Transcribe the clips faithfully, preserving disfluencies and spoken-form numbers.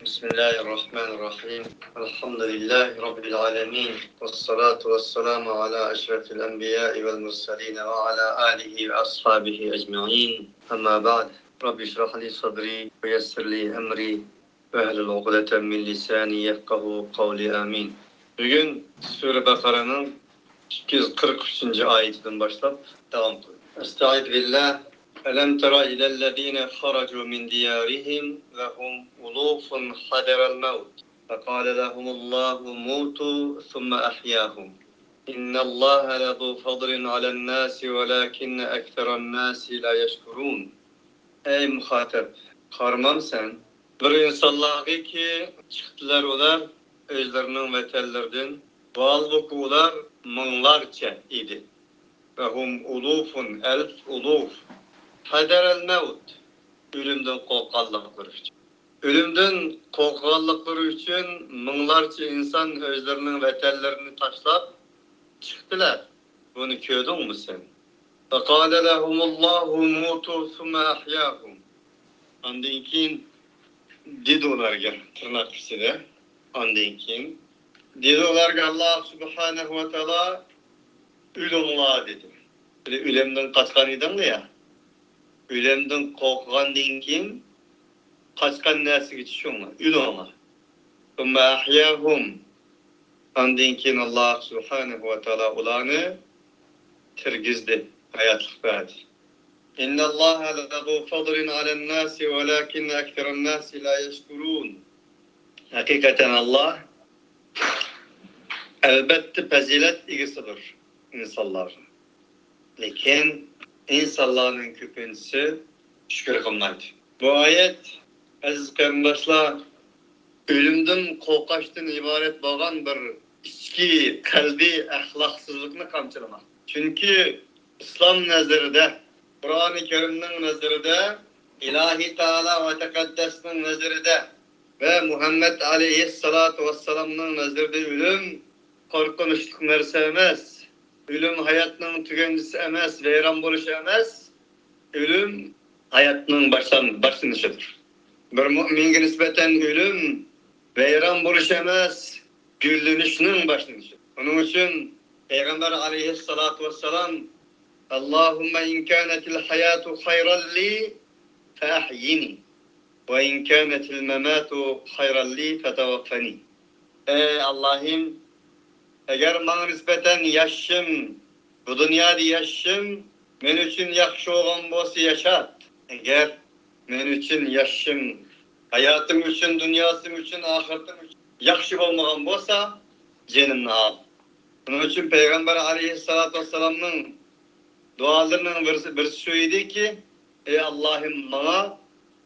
بسم الله الرحمن الرحيم. الحمد لله رب العالمين. والصلاة والسلام على أشرف الأنبياء والمرسلين وعلى آله وأصحابه أجمعين. أما بعد. رب اشرح لي صدري ويسر لي أمري واحلل عقدة من لساني يفقهوا قولي. آمين. بۈگۈن سۈرە بەقەرەنىڭ ئىككى يۈز قىرىق ئۈچىنچى ئايىتىدىن باشلاپ داۋام قىلىمىز. أستعيذ بالله. ألم تر إلى الذين خرجوا من ديارهم وهم ألوف حذر الموت فقال لهم الله موتوا ثم أحياهم إن الله لذو فضل على الناس ولكن أكثر الناس لا يشكرون. ئەي مۇخاتەپ، قارىمامسەن؟ بىر ئىنسانلارغىكى چىقتىلەر ئۇلار ئۆزلىرىنىڭ ۋەتەنلىرىدىن، ۋاھالبۇكى ئۇلار مىڭلارچە ئىدى. وهم ألوف، ألف ألوف. حذر الموت، ئۆلۈمدىن قورققانلىقلىرى ئۈچۈن. ئۆلۈمدىن قورققانلىقلىرى ئۈچۈن مىڭلارچە ئىنسان ئۆزلىرىنىڭ ۋەتەنلىرىنى تاشلاپ چىقتىلەر. بۇنى كۆردۈڭمۇ سەن؟ فقال لهم الله موتوا ثم أحياهم. ئاندىن كېيىن دېدى ئۇلارغا، تىرناق ئىچىدە، ئاندىن كېيىن دېدى ئۇلارغا ئاللاھ سۇبھانەھۇ ۋە تائالا، ئۆلۈڭلار دېدى. بىلە ئۆلۈمدىن قاچقان ئىدىڭلار يا، ئۆلۈمدىن قورققاندىن كېيىن قاچقان نەرسىگە چۈشۈڭلار، ئۆلۈڭلار. ثم أحياهم. ئاندىن كېيىن ئاللاھ سۇبھانەھۇ ۋە تائالا ئۇلارنى تىرگىزدى، ھاياتلىق بەردى. إن الله لذو فضل على الناس ولكن أكثر الناس لا يشكرون. ھەقىقەتەن ئاللاھ ئەلبەتتە پەزىلەت ئىگىسىدۇر ئىنسانلارغا. لېكىن ئىنسانلارنىڭ كۆپىنچىسى شۈكۈر قىلمايدۇ. بۇ ئايەت، ئەزىز قېرىنداشلار، ئۆلۈمدىن قورقۇشتىن ئىبارەت بولغان بىر ئىچكى قەلبىي ئەخلاقسىزلىقنى قامچىلىماقتا. چۈنكى ئىسلام نەزىرىدە، قۇرئانى كەرىمنىڭ نەزىرىدە، ئىلاھى تائالا ۋە تەقەددەسنىڭ نەزىرىدە ۋە مۇھەممەد ئەلەيھىسسالاتۇ ۋەسسالامنىڭ نەزىرىدە ئۆلۈم قورقۇنچلۇق نەرسە ئەمەس. ئۆلۈم ھاياتنىڭ تۈگەنچىسى ئەمەس، ۋەيران بولۇشى ئەمەس. ئۆلۈم ھاياتنىڭ باشلان-، باشلىنىشىدۇر. بىر مۇئمىنگە نىسبەتەن ئۆلۈم ۋەيران بولۇش ئەمەس، گۈللىنىشنىڭ باشلىنىشى. ئۇنىڭ ئۈچۈن پەيغەمبەر ئەلەيھىسسالاتۇ ۋەسسالام، اللهم إن كانت الحياة خيرا لي فأحيني، وإن كانت الممات خيرا لي فتوفني. ئەي ئاللاھىم، ئەگەر ماڭا نىسبەتەن ياشىشىم، بۇ دۇنيادا ياشىشىم مەن ئۈچۈن ياخشى بولغان بولسا ياشات. ئەگەر مەن ئۈچۈن ياشىشىم، ھاياتىم ئۈچۈن، دۇنياسىم ئۈچۈن، ئاخىرىتىم ئۈچۈن ياخشى بولمىغان بولسا، جېنىمنى ئال. بۇنىڭ ئۈچۈن پەيغەمبەر ئەلەيھىسسالاتۇ ۋەسسالامنىڭ دۇئالىرىنىڭ بىرسى، بىرسى شۇ ئىدىكى، ئەي ئاللاھىم، ماڭا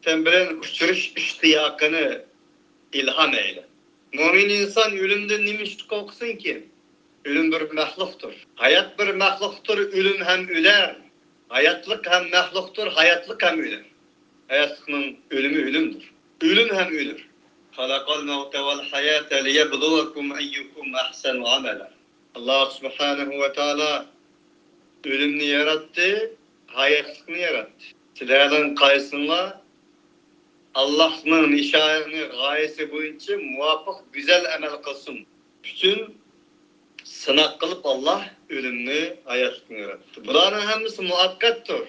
سەن بىلەن ئۇچرىشىش ئىشتىياقىنى ئىلھام ئەيلە. مۆمىن ئىنسان ئۆلۈمدىن نېمە ئۈچۈن قورقسۇنكى؟ ئۆلۈم بىر مەخلۇقتۇر. ھايات بىر مەخلۇقتۇر، ئۆلۈم ھەم ئۆلەر. ھاياتلىق ھەم مەخلۇقتۇر، ھاياتلىق ھەم ئۆلەر. ھاياتلىقنىڭ ئۆلۈمى ئۆلۈمدۇر. ئۆلۈم ھەم ئۆلۈر. خلق الموت والحياة ليبلوكم أيكم أحسن عملا. ئاللاھ سۇبھانەھۇ ۋە تائالا ئۆلۈمنى ياراتتى، ھاياتلىقنى ياراتتى. سىلەرنىڭ قايسىڭلار ئاللاھنىڭ نىشانى، غايىسى بويىچە مۇۋاپىق، گۈزەل ئەمەل قىلسۇن ئۈچۈن سىناق قىلىپ، ئاللاھ ئۆلۈمنى، ھاياتلىقنى ياراتتى. بۇلارنىڭ ھەممىسى مۇۋەققەتتۇر.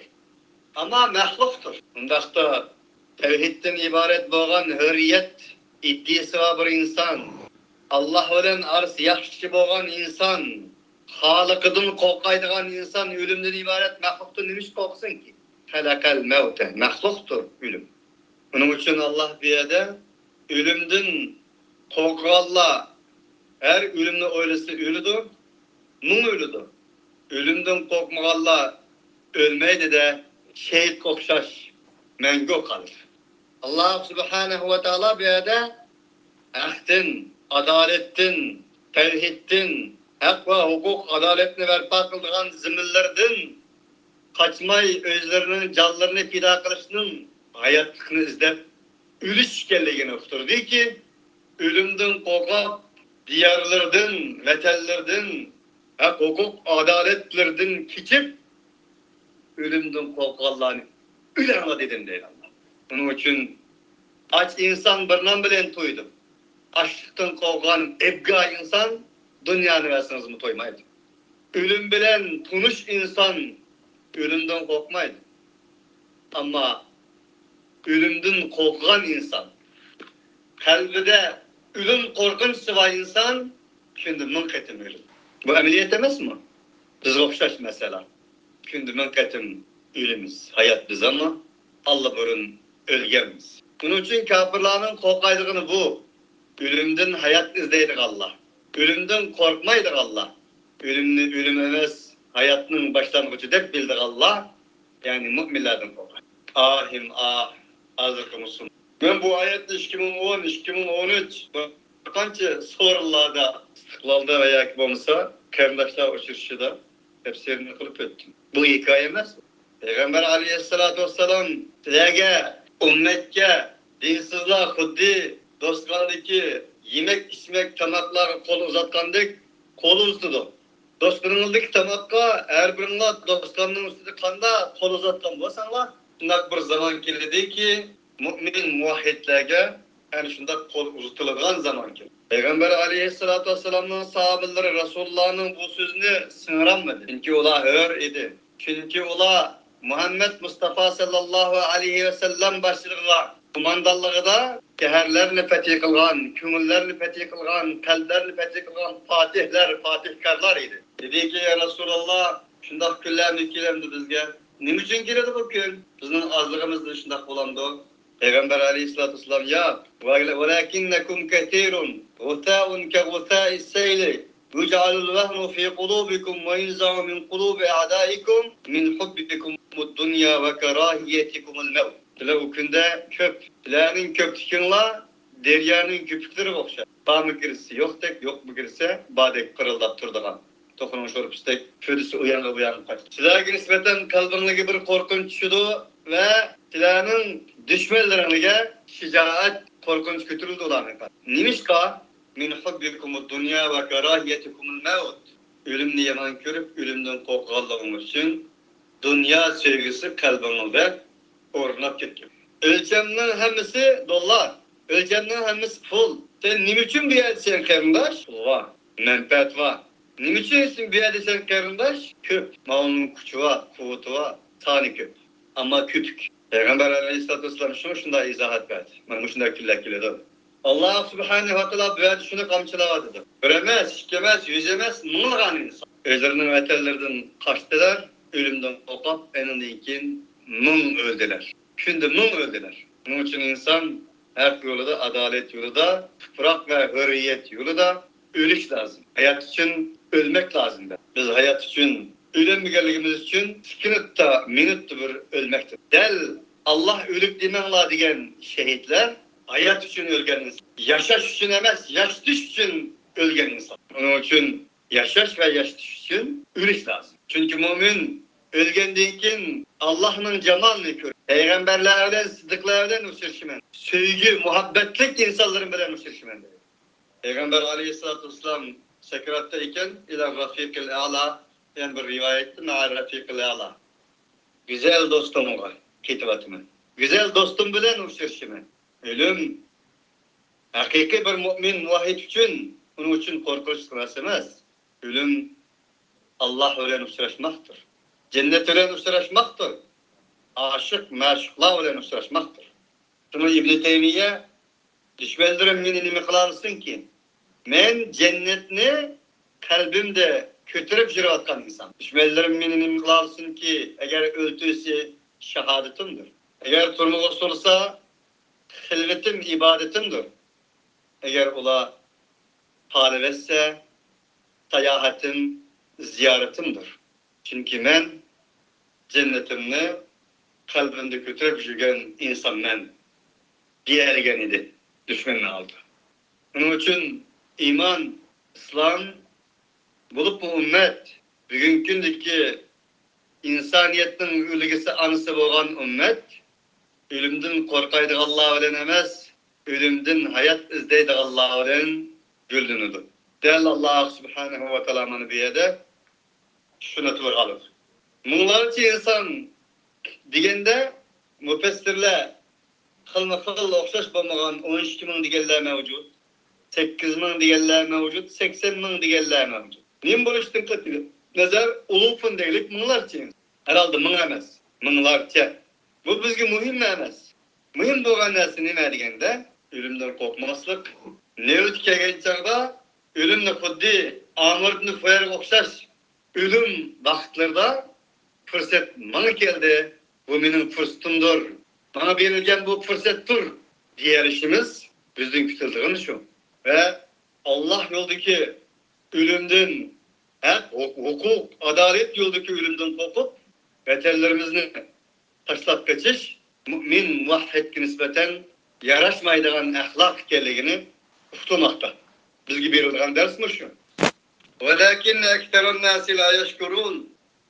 ئەمما مەخلۇقتۇر. ئۇنداقتا تەۋھىدتىن ئىبارەت بولغان ھۆرىيەت ئىدىيىسى بار بىر ئىنسان، ئاللاھ بىلەن ئارىسى ياخشى بولغان ئىنسان، خالىقىدىن قورقايدىغان ئىنسان ئۆلۈمدىن ئىبارەت مەخلۇقتىن نېمە ئۈچۈن قورقسۇنكى؟ خەلەقەل مەۋتە، مەخلۇقتۇر ئۆلۈم. ئۇنىڭ ئۈچۈن ئاللاھ بۇ يەردە ئۆلۈمدىن قورقىدىغانلار ھەر ئۆلۈمنى ئويلىسا ئۆلىدۇ، مىڭ ئۆلىدۇ. ئۆلۈمدىن قورقمىغانلار ئۆلمەيدۇ-دە، شېھىتكە ئوخشاش مەڭگۈ قالىدۇ. ئاللاھ سۇبھانەھۇ ۋە تائالا بۇ يەردە ھەقتىن، ئادالەتتىن، تەۋھىدتىن، ھەق ۋە ھوقۇق، ئادالەتنى بەرپا قىلىدىغان زېمىنلىرىدىن قاچماي، ئۆزلىرىنىڭ جانلىرىنى پىدا قىلىشنىڭ ھاياتلىقنى ئىزدەپ ئۆلۈش ئىكەنلىكىنى ئۇقتۇردىكى، ئۆلۈمدىن قورقۇپ، دىيارلىرىدىن، ۋەتەنلىرىدىن ھەق، ھوقۇق، ئادالەتلىرىدىن كېچىپ، ئۆلۈمدىن قورققانلارنى ئۆلەڭلار دېدىم دەيدۇ ئاللاھ. ئۇنىڭ ئۈچۈن ئاچ ئىنسان بىر نان بىلەن تويىدۇ. ئاچلىقتىن قورققان ئەبگا ئىنسان دۇنيانى بەرسىڭىزمۇ تويمايدۇ. ئۆلۈم بىلەن تونۇش ئىنسان ئۆلۈمدىن قورقمايدۇ. ئەمما ئۆلۈمدىن قورقىدىغان ئىنسان، قەلبىدە ئۆلۈم قورقۇنچى بار ئىنسان كۈندە مىڭ قېتىم ئۆلىدۇ. بۇ ئەمەلىيەت ئەمەسمۇ؟ بىزگە ئوخشاش مەسىلە. كۈندە مىڭ قېتىم ئۆلىمىز. ھايات بىز، ئەمما ئاللىبۇرۇن ئۆلگەنمىز. بۇنىڭ ئۈچۈن كاپىرلارنىڭ قورقايدىغىنى بۇ. ئۆلۈمدىن ھايات ئىزدەيدىغانلار، ئۆلۈمدىن قورقمايدىغانلار، ئۆلۈمنى ئۆلۈم ئەمەس، ھاياتنىڭ باشلانغۇچى دەپ بىلىدىغانلار، يەنى مۆمىنلەردىن قورقايدۇ. ئاھىم ئاھ، ھازىرقى مۇسۇلمان. مەن بۇ ئايەتنى ئىككى مىڭ ئون، ئىككى مىڭ ئون ئۈچ بىر قانچە سورۇنلاردا، ئىستىقلالدا ۋە ياكى بولمىسا قېرىنداشلار ئۇچرىشىشىدا تەپسىرىنى قىلىپ ئۆتتۈم. بۇ ھېكايە ئەمەس. پەيغەمبەر ئەلەيھىسسالاتۇ ۋەسسالام سىلەرگە، ئۈممەتكە، دىنسىزلار خۇددى دوستخانىدىكى يېمەك-ئىچمەك، تاماقلارغا قول ئۇزاتقاندەك قول ئۇزىتىدۇ. دوستخانىڭىزدىكى تاماققا ھەر بىرىڭلار دوستخانىنىڭ ئۈستىدە قانداق قول ئۇزاتقان بولساڭلار، شۇنداق بىر زامان كېلىدىكى، مۆمىن مۇۋەھھىدلەرگە ئەنە شۇنداق قول ئۇزىتىلىدىغان زامان كېلىدۇ. پەيغەمبەر ئەلەيھىسسالاتۇ ۋەسسالامنىڭ ساھابىلىرى رەسۇلۇللانىڭ بۇ سۆزىنى سىڭدۈرەلمىدى. چۈنكى ئۇلار ھۆر ئىدى. چۈنكى ئۇلار مۇھەممەد مۇستافا ساللاللاھۇ ئەلەيھى ۋەسەللەم باشچىلىقىدا، قوماندانلىقىدا شەھەرلەرنى پەتھى قىلغان، كۆڭۈللەرنى پەتھى قىلغان، قەلبلەرنى پەتھى قىلغان پاتىھلار، پاتىھكارلار ئىدى. دېدىكى، يا رەسۇلاللا، شۇنداق كۈنلەرمۇ كېلەمدۇ بىزگە؟ نېمە ئۈچۈن كېلىدۇ بۇ كۈن؟ بىزنىڭ ئازلىقىمىزدىن شۇنداق بولامدۇ؟ پەيغەمبەر ئەلەيھىسسالاتۇ ۋەسسالام، ياق. ولكنكم كثير، غثاء كغثاء السيل، يجعل الوهن في قلوبكم وينزع من قلوب أعدائكم من حبكم الدنيا وكراهيتكم الموت. سىلەر ئۇ كۈندە كۆپ، سىلەرنىڭ كۆپلۈكۈڭلار دەريانىڭ كۆپۈكلىرىگە ئوخشاش. بارمۇ كىرسە يوقتەك، يوقمۇ كىرسە باردەك قىرىلداپ تۇرىدىغان. توخۇنىڭ شورپىسىدەك پۈدىسى ئۇ يانغا، بۇ يانغا قاچىدۇ. سىلەرگە نىسبەتەن قەلبىڭلارغا بىر قورقۇنچ چۈشىدۇ ۋە سىلەرنىڭ دۈشمەنلىرىڭلارغا شىجائەت، قورقۇنچ كۆتۈرۈلىدۇ ئۇلارنىڭ قەلبىگە. نېمىشقا؟ من حبكم الدنيا وكراهيتكم الموت. ئۆلۈمنى يامان كۆرۈپ، ئۆلۈمدىن قورقىدىغانلىقىڭلار ئۈچۈن دۇنيا سۆيگۈسى قەلبىڭلاردا ئورناپ كەتكەن. ئۆلچەمنىڭ ھەممىسى دوللار. ئۆلچەمنىڭ ھەممىسى پۇل. سەن نېمە ئۈچۈن بۇ يەردىسەن، قېرىنداش؟ پۇل بار، مەنپەئەت بار. نېمە ئۈچۈن سەن بۇ يەردىسەن، قېرىنداش؟ كۆپ. ماۋۇنىڭ كۈچى بار، قۇۋۋىتى بار، سانى كۆپ. ئەمما كۆپۈك. پەيغەمبەر ئەلەيھىسسالاتۇ ۋەسسالام شۇڭا شۇنداق ئىزاھات بەردى. مانا مۇشۇنداق كۈنلەر كېلىدۇ. ئاللا سۇبھانەھۇ ۋە تائالا بۇ يەردە شۇنى قامچىلاۋاتىدۇ. بىر ئەمەس، ئىككى ئەمەس، يۈز ئەمەس، مىڭلىغان ئىنسان ئۆزلىرىنىڭ ۋەتەنلىرىدىن قاچتىلار، ئۆلۈمدىن قورقۇپ، ئېنىڭدىن كېيىن مىڭ ئۆلدىلەر. كۈندە مىڭ ئۆلدىلەر. شۇنىڭ ئۈچۈن ئىنسان ھەق يولىدا، ئادالەت يولىدا، تۇپراق ۋە ھۆرىيەت يولىدا ئۆلۈش لازىم. ھايات ئۈچۈن ئۆلمەك لازىم. بىز ھايات ئۈچۈن ئۆلەلمىگەنلىكىمىز ئۈچۈن سېكۇنتتا، مىنۇتتا بىر ئۆلمەكتە. دەل «ئاللا ئۆلۈك دېمەڭلار» دېگەن شېھىتلەر ھايات ئۈچۈن ئۆلگەن ئىنسان. ياشاش ئۈچۈن ئەمەس، ياشىتىش ئۈچۈن ئۆلگەن ئىنسان. ئۇنىڭ ئۈچۈن ياشاش ۋە ياشىتىش ئۈچۈن ئۆلۈش لازىم. چۈنكى مۆمىن ئۆلگەندىن كېيىن ئاللانىڭ جامالىنى كۆرىدۇ. پەيغەمبەرلەر بىلەن، سىددىقلار بىلەن ئۇچرىشىمەن. سۆيگۈ، مۇھەببەتلىك ئىنسانلىرىم بىلەن ئۇچرىشىمەن، دېدى. پەيغەمبەر ئەلەيھىسسالاتۇ ۋەسسالام سەكراتتا ئىكەن، «إلى الرفيق الأعلى» دېگەن بىر رىۋايەتتە، «مع الرفيق الأعلى». گۈزەل دوستۇمغا كېتىۋاتىمەن. گۈزەل دوستۇم بىلەن ئۇچرىشىمەن. ئۆلۈم ھەقىقىي بىر مۆمىن مۇۋەھھىد ئۈچۈن، ئۇنىڭ ئۈچۈن قورقۇنچلۇق نەرسە ئەمەس. ئۆلۈم ئاللا بىلەن ئۇچراشماقتۇر. جەننەت بىلەن ئۇچراشماقتۇر. ئاشىق مەشۇقلار بىلەن ئۇچراشماقتۇر. شۇڭا ئىبنى تەيمىيە، دۈشمەنلىرىم مېنى نېمە قىلالىسۇنكى؟ مەن جەننەتنى قەلبىمدە كۆتۈرۈپ يۈرۈۋاتقان ئىنسان. دۈشمەنلىرىم مېنى نېمە قىلالىسۇنكى؟ ئەگەر ئۆلتۈرسە، شاھادىتىمدۇر. ئەگەر تۈرمىگە سولىسا، خىلۋىتىم، ئىبادىتىمدۇر. ئەگەر ئۇلار پالىۋەتسە، ساياھىتىم، زىيارىتىمدۇر. چۈنكى مەن جەننىتىمنى قەلبىمدە كۆتۈرۈپ يۈرگەن ئىنسانمەن، دېيەلىگەن ئىدى دۈشمەننىڭ ئالدىدا. شۇنىڭ ئۈچۈن ئىمان، ئىسلام، بولۇپمۇ ئۈممەت، بۈگۈنكى كۈندىكى ئىنسانىيەتنىڭ ئۈلگىسى، ئانىسى بولغان ئۈممەت ئۆلۈمدىن قورقايدىغانلار بىلەن ئەمەس، ئۆلۈمدىن ھايات ئىزدەيدىغانلار بىلەن گۈللىنىدۇ. دەل ئاللا سۇبھانەھۇ ۋە تائالا مانا بۇ يەردە شۇنى تىلغا ئالىدۇ. مىڭلارچە ئىنسان دېگەندە، مۇپەسسىرلەر خىلمۇ خىل ئوخشاش بولمىغان ئون ئىككى مىڭ دېگەنلەر مەۋجۇت، سەككىز مىڭ دېگەنلەر مەۋجۇت، سەكسەن مىڭ دېگەنلەر مەۋجۇت. نېمە بولۇشىدىن قەتئىينەزەر، ئۇلۇفۇن دەيلىك، مىڭلارچە. ھەرھالدا مىڭ ئەمەس، مىڭلارچە. بۇ بىزگە مۇھىم ئەمەس. مۇھىم بولغان نەرسە نېمە دېگەندە، ئۆلۈمدىن قورقماسلىق. نۆۋىتى كەلگەن چاغدا ئۆلۈمنى خۇددى ئامۇردىن فويەرگە ئوخشاش ئۆلۈم ۋاقىتلىرىدا، پۇرسەت ماڭا كەلدى، بۇ مېنىڭ پۇرسىتىمدۇر، ماڭا بېرىلگەن بۇ پۇرسەتتۇر دېيەلىشىمىز بىزدىن كۈتۈلىدىغىنى شۇ. ۋە ئاللاھ يولىدىكى ئۆلۈمدىن، ھەق، ھوق-، ھوقۇق، ئادالەت يولىدىكى ئۆلۈمدىن قورقۇپ، ۋەتەنلىرىمىزنى تاشلاپ قېچىش مۇئمىن مۇۋەھھىدكە نىسبەتەن ياراشمايدىغان ئەخلاق ئىكەنلىكىنى ئۇقتۇرماقتا. بىزگە بېرىلىدىغان دەرس مۇشۇ. ولكن أكثر الناس لا يشكرون.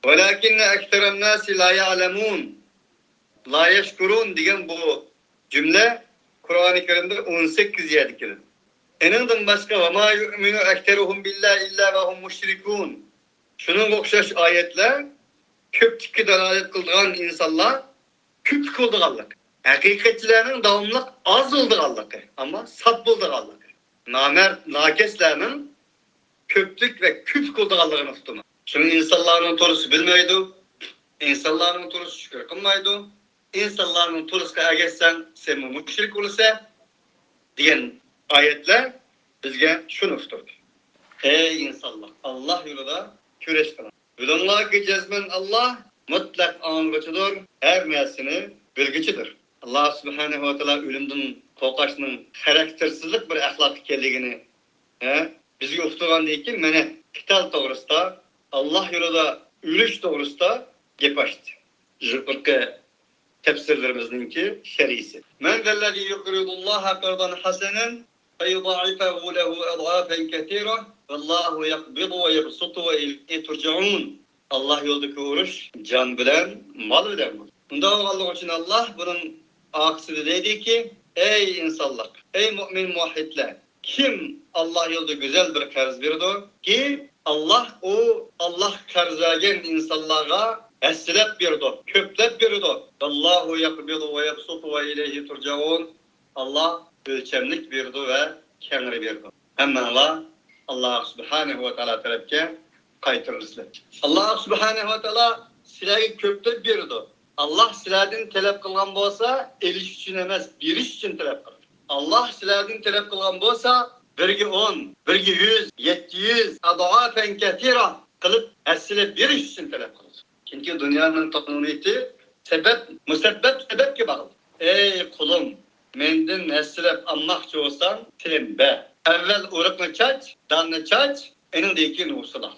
ولكن أكثر الناس لا يعلمون. لا يشكرون دېگەن بۇ جۈملە قۇرئانى كەرىمدە ئون سەككىز يەردە كېلىدۇ. ئېنىڭدىن باشقا، وما يؤمن أكثرهم بالله إلا وهم مشركون. شۇنىڭغا ئوخشاش ئايەتلەر، كۆپلۈككە دالالەت قىلىدىغان ئىنسانلار كۆپلۈك بولىدىغانلىقى، ھەقىقەتچىلەرنىڭ داۋاملىق ئاز بولىدىغانلىقى، ئەمما ساپ بولىدىغانلىقى، نامەرد، ناكەسلەرنىڭ كۆپلۈك ۋە كۆپلۈك بولىدىغانلىقىنى ئۇقتۇرما. شۇڭا ئىنسانلارنىڭ تولىسى بىلمەيدۇ، ئىنسانلارنىڭ تولىسى شۈكۈر قىلمايدۇ، ئىنسانلارنىڭ تولىسىغا ئەگەشسەڭ، سەنمۇ مۇشرىك بولىسەن، دېگەن ئايەتلەر بىزگە شۇنى ئۇقتۇردى. ئەي ئىنسانلار، ئاللاھ يولىدا كۈرەش قىلىڭ. بىلىڭلاركى، جەزمەن ئاللاھ مۇتلەق ئاڭلىغۇچىدۇر، ھەر نەرسىنى بىلگۈچىدۇر. ئاللاھ سۇبھانەھۇ ۋە تائالا ئۆلۈمدىن قورقۇشنىڭ خاراكتېرسىزلىق بىر ئەخلاق ئىكەنلىكىنى، ھە، بىزگە ئۇقتۇرغاندىن كېيىن، مانا، قىتال توغرىسىدا، ئاللاھ يولىدا ئۆلۈش توغرىسىدا گەپ ئاچتى. يۇقىرىقى تەپسىرلىرىمىزنىڭكى شەرھىسى. من ذا الذي يقرض الله قرضا حسنا فيضاعفه له أضعافا كثيرة والله يقبض ويبسط وإليه ترجعون. ئاللاھ يولىدىكى ئۇرۇش جان بىلەن، مال بىلەن بولىدۇ. ئۇنداق بولغانلىقى ئۈچۈن ئاللاھ بۇنىڭ ئارقىسىدا دەيدىكى، ئەي ئىنسانلار، ئەي مۇئمىن مۇۋەھھىدلەر، كىم ئاللاھ يولىدا گۈزەل بىر قەرز بېرىدۇ، كى ئاللاھ ئۇ، ئاللاھ قەرز بەرگەن ئىنسانلارغا ھەسسىلەپ بېرىدۇ، كۆپلەپ بېرىدۇ. والله يقبض ويبسط وإليه ترجعون. ئاللاھ ئۆلچەملىك بېرىدۇ ۋە كەڭرى بېرىدۇ. ھەممىڭلار ئاللاھ سۇبھانەھۇ ۋە تائالا تەرەپكە قايتۇرۇلىسىلەر. ئاللاھ سۇبھانەھۇ ۋە تائالا سىلەرگە كۆپلەپ بېرىدۇ. ئاللاھ سىلەردىن تەلەپ قىلغان بولسا، ئېلىش ئۈچۈن ئەمەس، بېرىش ئۈچۈن تەلەپ قىلىدۇ. ئاللاھ سىلەردىن تەلەپ قىلغان بولسا، بىرگە ئون، بىرگە يۈز، يەتتە يۈز، أضعافا كثيرة قىلىپ ھەسسىلەپ بېرىش ئۈچۈن تەلەپ قىلىدۇ. چۈنكى دۇنيانىڭ قانۇنىيىتى سەۋەب، مۇسەببەپ سەۋەبكە باغلىق. ئەي قۇلۇم، مەندىن ھەسسىلەپ ئالماقچى بولساڭ، سەن بەر. ئەۋۋەل ئۇرۇقنى چاچ، داننى چاچ، ئېنىڭدىن كېيىن ھوسۇل ئال.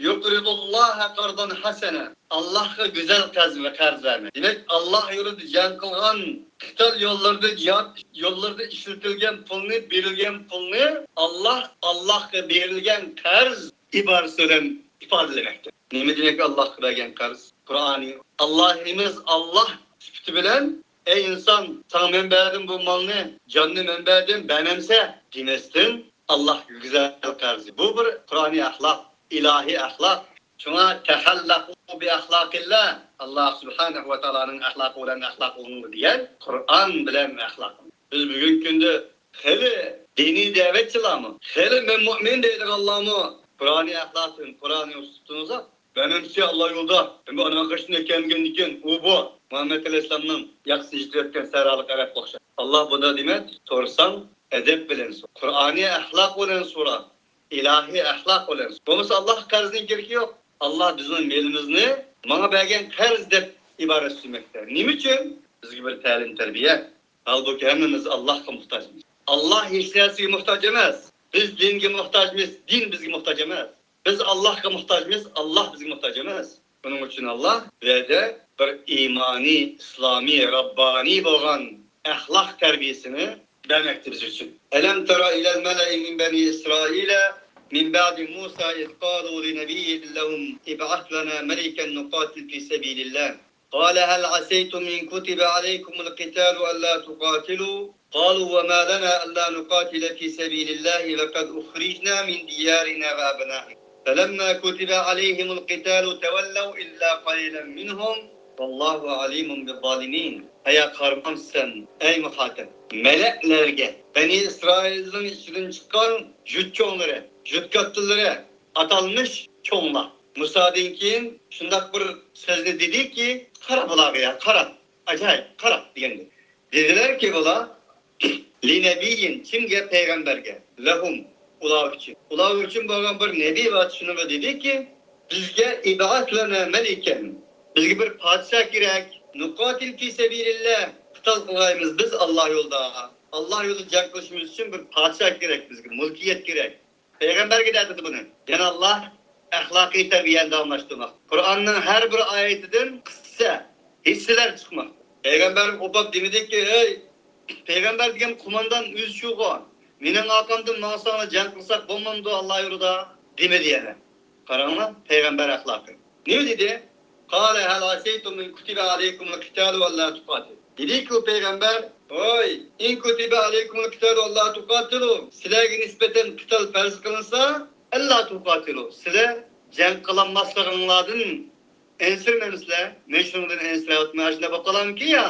يقرض الله قرضا حسنا. ئاللاھقا گۈزەل قەرز ۋە قەرز بەرمەك. دېمەك، ئاللاھ يولىدا جەڭ قىلغان، قىتال يوللىرىدا، جىھاد يوللىرىدا ئىشلىتىلگەن پۇلنى، بېرىلگەن پۇلنى ئاللاھ، ئاللاھقا بېرىلگەن قەرز ئىبارىسى بىلەن ئىپادىلىمەكتە. نېمە دېمەك ئاللاھقا بەرگەن قەرز؟ قۇرئانى. ئاللاھىمىز ئاللاھ سۈپىتى بىلەن، ئەي ئىنسان، ساڭا مەن بەردىم بۇ مالنى، جاننى مەن بەردىم، بەرمەمسە دېمەستىن، ئاللاھقا گۈزەل قەرز. بۇ بىر قۇرئانىي ئەخلاق، ئىلاھىي ئەخلاق. شۇڭا تەخەللەقۇ بىئەخلاقىللا، ئاللاھ سۇبھانەھۇ ۋە تائالانىڭ ئەخلاقى بىلەن ئەخلاق بولۇڭلار دېگەن قۇرئان بىلەن ئەخلاق. بىز بۈگۈنكى كۈندە خېلى دىنىي دەۋەتچىلەرمۇ، خېلى مەن مۇئمىن دەيدىغانلارمۇ قۇرئانىي ئەخلاقتىن، قۇرئانىي ئۇسلۇبتىن ئۇزاق. مەنىمچە ئاللا يولىدا، ئەمما ئانىڭ قېشىدىن كەلمىگەندىكىن، ئۇ بۇ مۇھەممەد ئەلەيھىسسالامنىڭ ياقىسىنى جىتىۋەتكەن سەھرالىق ئەرەبكە ئوخشاش. ئاللا بۇندا دېمەك، سورىساڭ ئەدەپ بىلەن سور. قۇرئانىي ئەخلاق بىلەن سورا. ئىلاھىي ئەخلاق بىلەن سور. بولمىسا ئاللاھقا قەرزنىڭ كېرىكى يوق. ئاللا بىزنىڭ مېلىمىزنى ماڭا بەرگەن قەرز دەپ ئىبارە سۈرمەكتە. نېمە ئۈچۈن؟ بىزگە بىر تەلىم تەربىيە. ھالبۇكى ھەممىمىز ئاللاھقا موھتاجمىز. ئاللاھ ھېچ نەرسىگە موھتاج ئەمەس. بىز دىنگە موھتاجمىز، دىن بىزگە موھتاج ئەمەس. بىز ئاللاھقا موھتاجمىز، ئاللاھ بىزگە موھتاج ئەمەس. بۇنىڭ ئۈچۈن ئاللاھ بۇ يەردە بىر ئىمانىي، ئىسلامىي، رەببانىي بولغان ئەخلاق تەربىيەسىنى بەرمەكتە بىز ئۈچۈن. ألم تر إلى الملأ من بني إسرائيل من بعد موسى إذ قالوا لنبي لهم ابعث لنا ملكا نقاتل في سبيل الله. قال هل عسيتم إن كتب عليكم القتال ألا تقاتلوا؟ قالوا وما لنا ألا نقاتل في سبيل الله وقد أخرجنا من ديارنا وأبنائنا. فلما كتب عليهم القتال تولوا إلا قليلا منهم ۋاللاھۇ ئەلىمۇن بىززالىمىن. ھايا قارىمامسەن، ئەي مۇخاتەپ؟ مەلەكلەرگە، بەنى ئىسرائىلنىڭ ئىچىدىن چىققان جۇت چوڭلىرى، جۇت كاتتىلىرى، ئاتالمىش چوڭلار مۇسادىن كېيىن شۇنداق بىر سۆزنى دېدىكى، قارا بۇلارغا يا، قارا، ئاجايىپ، قارا دېگەندەك. دېدىلەركى بۇلار، لىنەبىيين، كىمگە؟ پەيغەمبەرگە. لەھۇم، ئۇلار ئۈچۈن. ئۇلار ئۈچۈن بولغان بىر نەبىي بار، شۇنىڭغا دېدىكى، بىزگە، ئىبئەس لەنە مەلىكەن، بىزگە بىر پادىشاھ كېرەك. نۇقاتىل فى سەبىلىللا، قىتال قىلايمىز بىز ئاللا يولىدا. ئاللا يولىدا جەڭ قىلىشىمىز ئۈچۈن بىر پادىشاھ كېرەك بىزگە، مۇلكىيەت كېرەك. پەيغەمبەرگە دەۋاتىدۇ بۇنى. يەنە ئاللا ئەخلاقىي تەربىيەنى داۋاملاشتۇرماقتا. قۇرئاننىڭ ھەر بىر ئايىتىدىن قىسسە، ھېسسىلەر چىقماقتا. پەيغەمبەر ئوپاپ دېمىدىكى، ئەي، پەيغەمبەر دېگەن قوماندان ئۆزى شۇغۇ، مېنىڭ ئارقامدىن ماڭساڭلار جەڭ قىلساق بولمامدۇ ئاللا يولىدا؟ دېمىدى يەنە. قاراڭلار، پەيغەمبەر ئەخلاقى. نېمە دېدى؟ قال هل عسيتم إن كتب عليكم القتال ألا تقاتلوا. دېدىكى ئۇ پەيغەمبەر، ھوي، إن كتب عليكم القتال ألا تقاتلوا، سىلەرگە نىسبەتەن قىتال پەرز قىلىنسا، ألا تقاتلوا، سىلەر جەڭ قىلالماسلىقىڭلاردىن ئەنسىرىمەمسىلەر؟ مەن شۇنىڭدىن ئەنسىرەۋاتىمەن، ئاشۇنداق بولۇپ قالامكى يا؟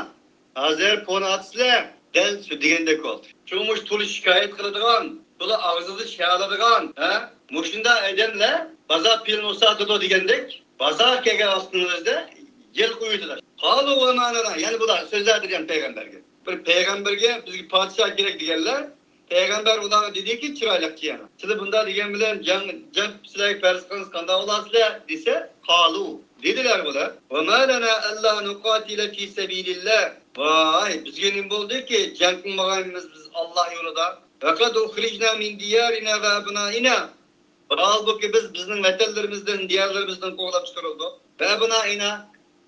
ھازىر پونا ئاتىسىلەر، دەل شۇ دېگەندەك بولدى. شۇ مۇشۇ تولا شىكايەت قىلىدىغان، تولا ئاغزىدا شەلىدىغان، ھە؟ مۇشۇنداق ئادەملەر بازار پېلىنى ئۇسساتىدۇ دېگەندەك، بازار كەلگەن ۋاقتىڭىزدا يىلقى ئۇيۇتىدۇ. قالوا وما لنا، يەنە بۇلار سۆزلەر بەرگەن پەيغەمبەرگە. بىر پەيغەمبەرگە بىزگە پادىشاھ كېرەك دېگەنلەر، پەيغەمبەر ئۇلارغا دېدىكى، چىرايلىقچە يەنە، سىلەر بۇنداق دېگەن بىلەن جەڭ، جەڭ سىلەرگە پەرز قىلىنسا قانداق بولارسىلەر دېسە، قالۇ، دېدىلەر بۇلار، ۋەما لەنا ئەللا نۇقاتىلە فى سەبىلىللا. ۋاي، بىزگە نېمە بولدىكى، جەڭ قىلمىغانمىز بىز ئاللا يولىدا؟ ۋەقەد ئۇخرىجنا مىن دىيارىنا ۋە ئەبنائىنا. ھالبۇكى بىز بىزنىڭ ۋەتەنلىرىمىزدىن، دىيارلىرىمىزدىن قوغلاپ چىقىرىلدۇق. ۋە ئەبنائىنا،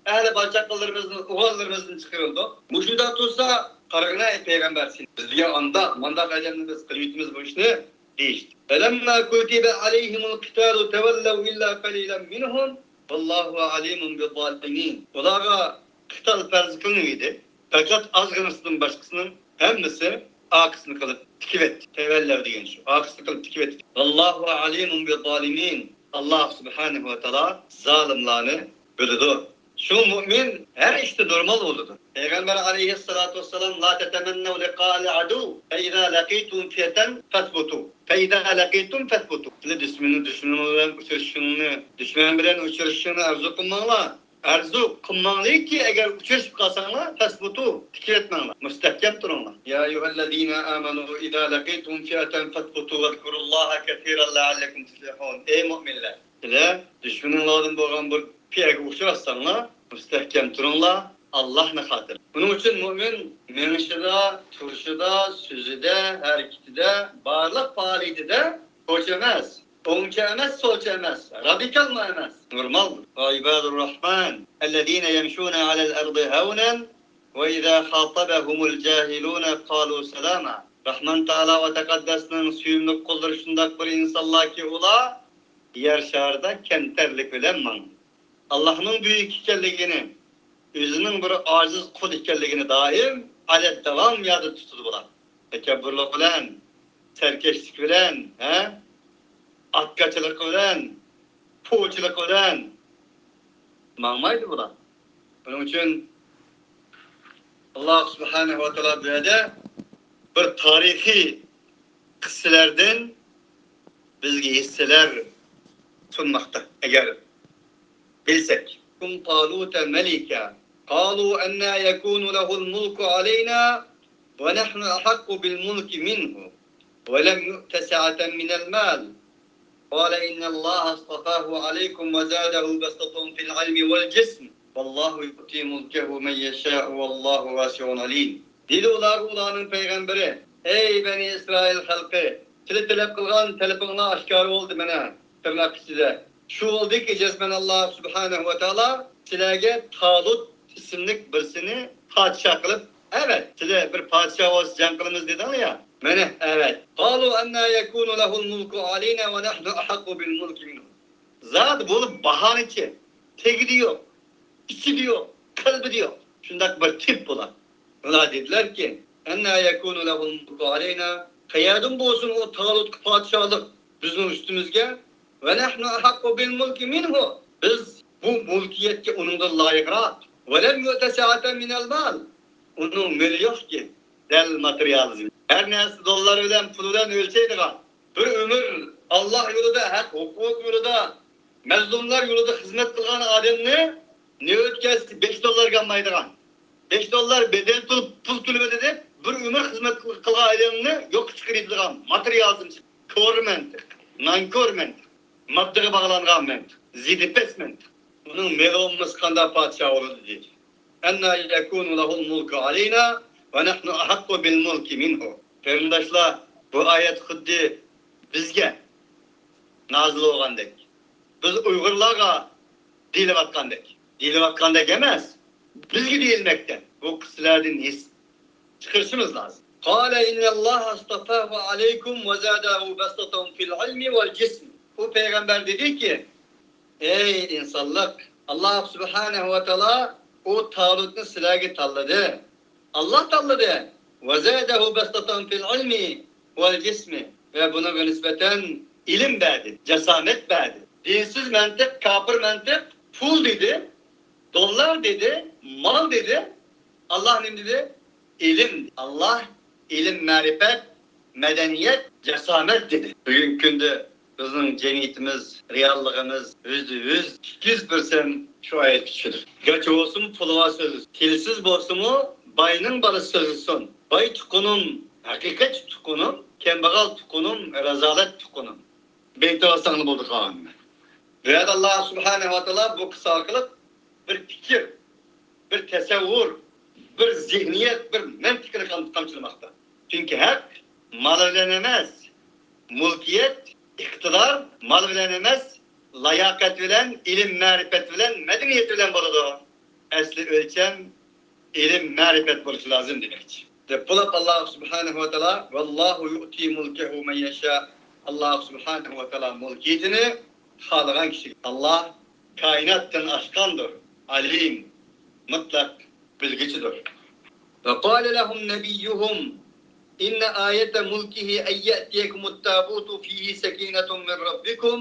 ئەھلى بالا-چاقىلىرىمىزدىن، ئوغۇللىرىمىزدىن چىقىرىلدۇق. مۇشۇنداق تۇرسا، قارىغىنا، ئەي پەيغەمبەر، سېنى بىز دېگەن ئانداق، مانداق ئادەمنى بىز قىلىۋېتىمىز بۇ ئىشنى، دېيىشتى. فلما كتب عليهم القتال تولوا إلا قليلا منهم والله عليم بالظالمين. ئۇلارغا قىتال پەرز قىلىنىۋىدى. پەقەت ئازغىنىسىدىن باشقىسىنىڭ ھەممىسى ئارقىسىنى قىلىپ تىكىۋەتتى. تەۋەللەۋ دېگەن شۇ. ئارقىسىنى قىلىپ تىكىۋەتتى. ۋاللاھۇ ئەلىمۇن بىززالىمىن. ئاللاھ سۇبھانەھۇ ۋە تائالا زالىملارنى بىلىدۇ. شۇ مۇئمىن ھەر ئىشتا نورمال بولىدۇ. پەيغەمبەر ئەلەيھىسسالاتۇ ۋەسسالام، لا تەتەمەننەۋ لىقائەل ئەدۇۋ، فەئىزا لەقىتۇم فىئەتەن فەسبۇتۇ. فەئىزا لەقىتۇم فەسبۇتۇ. سىلەر دۈشمىنىڭ، دۈشمىنىڭ بىلەن ئۇچرىشىشىڭنى، دۈشمەن بىلەن ئۇچرىشىشىڭنى ئارزۇ قىلماڭلار. ئارزۇ قىلماڭلىكى، ئەگەر ئۇچرىشىپ قالساڭلار، فەسبۇتۇ، تىكىۋەتمەڭلار، مۇستەھكەم تۇرۇڭلار. يا ئەييۇھەللەزىنە ئامەنۇ ئىزا لەقىتۇم فىئەتەن فەسبۇتۇ ۋەزكۇرۇللاھە كەسىرەن لەئەللەكۇم تۇفلىھۇن. ئەي مۇئمىنلەر، سىلەر دۈشمىنىڭلاردىن بولغان بىر پىئەگە ئۇچراشساڭلار، مۇستەھكەم تۇرۇڭلار، ئاللاھنى خاتىرە. بۇنىڭ ئۈچۈن مۇئمىن مېڭىشىدا، تۇرۇشىدا، سۆزىدە، ھەرىكىتىدە، بارلىق پائالىيىتىدە سولچە ئەمەس، ئوڭچە ئەمەس، سولچە ئەمەس، رادىكالمۇ ئەمەس، نورمال. وعباد الرحمن الذين يمشون على الأرض هونا وإذا خاطبهم الجاهلون قالوا سلاما. راھمان تائالا ۋە تەقەددەسنىڭ سۆيۈملۈك قۇللىرى شۇنداق بىر ئىنسانلاركى، ئۇلار يەر شارىدا كەمتەرلىك بىلەن ماڭىدۇ. ئاللاھنىڭ بۈيۈك ئىكەنلىكىنى، ئۆزىنىڭ بىر ئاجىز قۇل ئىكەنلىكىنى دائىم ئەلەت داۋام يادىدا تۇتىدۇ بۇلار. تەكەببۇرلۇق بىلەن، سەركەشلىك بىلەن، ھە؟ ئاتكاچىلىق بىلەن، پوچىلىق بىلەن ماڭمايدۇ بۇلار. بۇنىڭ ئۈچۈن ئاللاھ سۇبھانەھۇ ۋە تائالا بۇ يەردە بىر تارىخىي قىسسىلەردىن بىزگە ھېسسىلەر سۇنماقتا. ئەگەر بىلسەك. طالوت ملكا. قالوا أنى يكون له الملك علينا ونحن أحق بالملك منه ولم يؤت سعة من المال. قال إن الله اصطفاه عليكم وزاده بسطة في العلم والجسم والله يؤتي ملكه من يشاء والله واسع عليم. دېدى ئۇلارغا ئۇلارنىڭ پەيغەمبىرى، ئەي بەنى ئىسرائىل خەلقى، سىلەر تەلەپ قىلغان تەلىپىڭلار ئاشكارا بولدى مانا، تىرناق ئىچىدە. شۇ بولدىكى، جەزمەن ئاللاھ سۇبھانەھۇ ۋە تائالا سىلەرگە تالۇت ئىسىملىك بىرسىنى پادىشاھ قىلىپ، ئەۋەت، سىلەر بىر پادىشاھ بولسا جەڭ قىلىمىز دېدىڭلار يا، مانا ئەۋەت. قالوا أنى يكون له الملك علينا ونحن أحق بالملك منه. زادى بولۇپ باھانىچى، تېگىدە يوق، ئىچىدە يوق، قەلبىدە يوق. شۇنداق بىر تىپ بۇلار. ئۇلار دېدىلەركى، أنى يكون له الملك علينا، قەيەردىن بولسۇن ئۇ تالۇتقا پادىشاھلىق بىزنىڭ ئۈستىمىزگە؟ ونحن أحق بالملك منه، بىز بۇ مۈلكىيەتكە ئۇنىڭدىن لايىقراق. ولم يؤت سعة من المال. ئۇنىڭ مېلى يوقكى، دەل ماتېرىيالىزم. ھەر نەرسە دوللار بىلەن، پۇل بىلەن ئۆلچەيدىغان، بىر ئۆمۈر ئاللاھ يولىدا، ھەق ھوقۇق يولىدا، مەزلۇملار يولىدا خىزمەت قىلغان ئادەمنى نۆۋەت كەلسە بەش دوللارغا ئالمايدىغان، بەش دوللار بەدەل پۇل، پۇل تۆلىمىدى دەپ بىر ئۆمۈر خىزمەت قىل-، قىلغان ئادەمنى يوققا چىقىرىدىغان ماتېرىيالىزم. كور مەنتىق، نانكور مەنتىق، ماددىغا باغلانغان مەنتىق، زېدىپەس مەنتىق. ئۇنىڭ مېلى بولمىسا قانداق پادىشاھ بولىدۇ دېدى. أنى يكون له الملك علينا ونحن أحق بالملك منه. قېرىنداشلار، بۇ ئايەت خۇددى بىزگە نازىل بولغاندەك، بىز ئۇيغۇرلارغا دېيىلىۋاتقاندەك، دېيىلىۋاتقاندەك ئەمەس، بىزگە دېيىلمەكتە. بۇ سىلەردىن ھېس چىقىرىشىمىز لازىم. قال إن الله اصطفاه عليكم وزاده بسطة في العلم والجسم. ئۇ پەيغەمبەر دېدىكى، ئەي ئىنسانلىق، ئاللاھ سۇبھانەھۇ ۋە تائالا ئۇ تالۇتنى سىلەرگە تاللىدى. ئاللاھ تاللىدى. وزاده بسطة في العلم والجسم. ۋە بۇنىڭغا نىسبەتەن ئىلىم بەردى، جاسامەت بەردى. دىنسىز مەنتىق، كاپىر مەنتىق، پۇل دېدى، دوللار دېدى، مال دېدى. ئاللاھ نېمە دېدى؟ ئىلىم. ئاللاھ ئىلىم، مەرىپەت، مەدەنىيەت، جاسامەت دېدى. بۈگۈنكى كۈندە بىزنىڭ جەمئىيىتىمىز، رېئاللىقىمىز يۈزدە يۈز، ئىككى يۈز پىرسەنت شۇ ئايەتكە چۈشىدۇ. گەرچە بولسىمۇ پۇلى بار سۆزلىسۇن، تىلسىز بولسىمۇ باينىڭ بالىسى سۆزلىسۇن. باي تۇغقىنىم، ھەقىقەتچى تۇغقىنىم، كەمبەغەل تۇغقىنىم، رازالەت تۇغقىنىم. بېيىتىۋالساڭ بولدى قالغىنىنى. بۇ يەردە ئاللاھ سۇبھانەھۇ ۋە تائالا بۇ قىسسا ئارقىلىق بىر پىكىر، بىر تەسەۋۋۇر، بىر زېھنىيەت، بىر مەنتىقنى قام-، قامچىلىماقتا. چۈنكى ھەق مال بىلەن ئەمەس، مۇلكىيەت، ئىقتىدار مال بىلەن ئەمەس، لاياقەت بىلەن، ئىلىم-مەرىپەت بىلەن، مەدەنىيەت بىلەن بولىدۇ. ئەسلى ئۆلچەم ئىلىم-مەرىپەت بولۇشى لازىم دېمەكچى. دەپ بولۇپ، ئاللاھ سۇبھانەھۇ ۋە تائالا، والله يؤتي ملكه من يشاء. ئاللاھ سۇبھانەھۇ ۋە تائالا مۇلكىيىتىنى خالىغان كىشىگە. ئاللاھ كائىناتتىن ئاشقاندۇر، ئالىم، مۇتلەق بىلگۈچىدۇر. وقال لهم نبيهم إن آية ملكه أن يأتيكم التابوت فيه سكينة من ربكم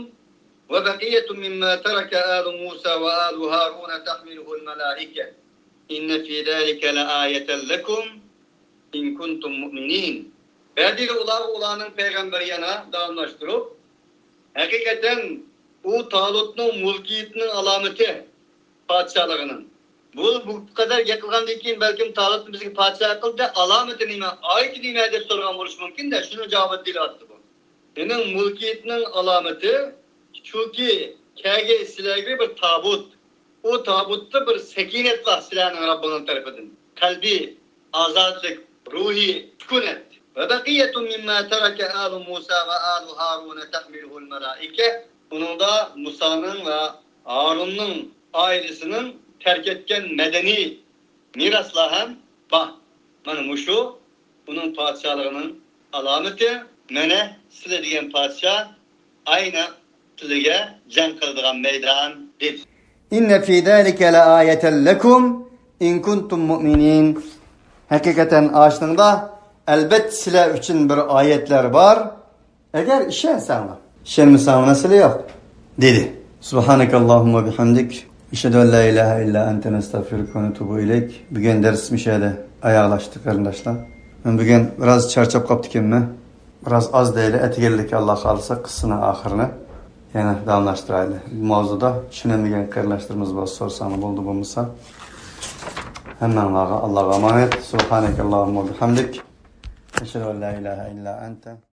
وبقية مما ترك آل موسى وآل هارون تحمله الملائكة إن في ذلك لآية لكم إن كنتم مؤمنين. بەدىئى ئۇلارغا ئۇلارنىڭ پەيغەمبىرى يەنە داۋاملاشتۇرۇپ، ھەقىقەتەن ئۇ تالۇتنىڭ مۇلكىيىتىنىڭ ئالامىتى، پادىشاھلىقىنىڭ. بۇ، بۇ قەدەر گەپ قىلغاندىن كېيىن، بەلكىم تالۇتنى بىزگە پادىشاھ قىلدى، ئالامىتى نېمە، ئايىتى نېمە دەپ سورىغان بولۇشى مۇمكىن-دە، شۇنىڭ جاۋابىنى دېيىلىۋاتىدۇ بۇ. مېنىڭ مۇلكىيىتىمنىڭ ئالامىتى شۇكى، كەلگەي سىلەرگە بىر تابۇت. ئۇ تابۇتتا بىر سەكىنەت بار سىلەرنىڭ رەببىڭلار تەرىپىدىن. قەلبىي ئازادلىق، روھىي سۈكۈنەت. وبقية مما ترك آل موسى وآل هارون تحمله الملائكة. ئۇنىڭدا مۇسانىڭ ۋە ھارۇننىڭ ئائىلىسىنىڭ تەرك ئەتكەن مەدەنىي مىراسلار ھەم بار. مانا مۇشۇ ئۇنىڭ پادىشاھلىقىنىڭ ئالامىتى. مانا سىلە دېگەن پادىشاھ ئاينى سىلىگە جەڭ قىلىدىغان مەيدان، دېدى. إن في ذلك لآية لكم إن كنتم مؤمنين. ھەقىقەتەن ئاشۇنىڭدا ئەلبەتتە سىلەر ئۈچۈن بىر ئايەتلەر بار، ئەگەر ئىشەنسەڭلار. ئىشەنمىسەڭلار مەسىلە يوق، دېدى. سبحانك اللهم وبحمدك، أشهد أن لا إله إلا أنت، نستغفرك ونتوب إليك. بۈگۈن دەرسىمىز شۇ يەردە ئاياغلاشتى، قېرىنداشلار. مەن بۈگۈن بىراز چارچاپ قاپتىكەنمەن. بىراز ئاز دەيلى، ئەتىگەنلىكى ئاللا خالىسا قىسسىنىڭ ئاخىرىنى يەنە داۋاملاشتۇرايلى. بۇ ماۋزۇدا چۈشىنەلمىگەن قېرىنداشلىرىمىز بولسا سورىساڭلار بولىدۇ، بولمىسا ھەممەڭلارغا ئاللاغا ئامانەت. سبحانك اللهم وبحمدك، أشهد أن لا إله إلا أنت.